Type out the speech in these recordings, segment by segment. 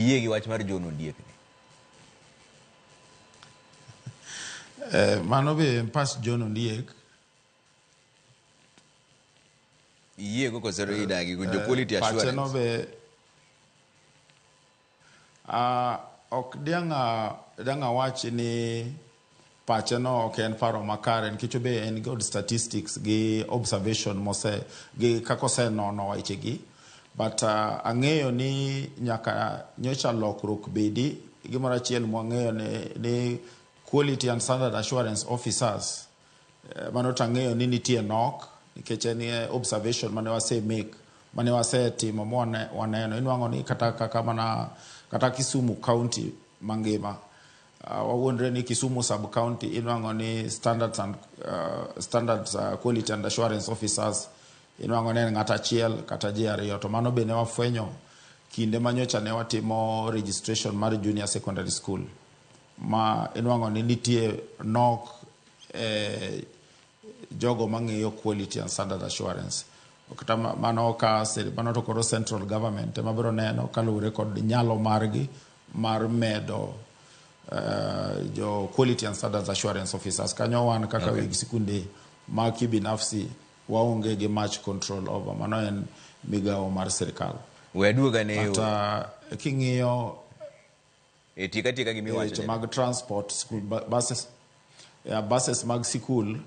Iyie gi wach mar John Ondiek ni? Mano be en pach John Ondiek. Iyie go koso idagi go jo quality Pache assurance? no be ok diang' dang' awach ni pache no ok en paro makare nikech obe en kod statistics gi observation mose gi kaka osenono weche gi. But ang'eyo ni nyaka nyocha lokruok bedi. Gimoro achiel mwang'eyo ni quality and standard assurance officers mano to ang'eyo ni nitie nok nikech en observation mane wase make mane wasetimo mwane waneno inwang'o ni kata kaka mana kata Kisumu County mangima wawuondre ni Kisumu sub county inwang'o ni standards and standards quality and assurance officers inwang'o ni en ng'at achiel kata ji ariyo to mano be ne wafwenyo kinde manyocha ne watimo registration mar junior secondary school ma inwang'o ni nitie nok jogo mang'iyo quality and standard assurance kata mano ka mano to koro central government ema biro neno kaluwore kod nyalo margi mar medo jo quality and standards assurance officers kanyo wan kaka weg sikunde ma kibinafsi waonge gi much control over mano en migawo mar sirikal. We aduoga ne But king'iyo e tieka tieka gima iwacho weche mag transport school buses, yeah, buses mag sikul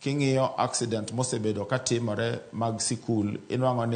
king'iyo accident mosebedo katimore mag sikul inwang'o ni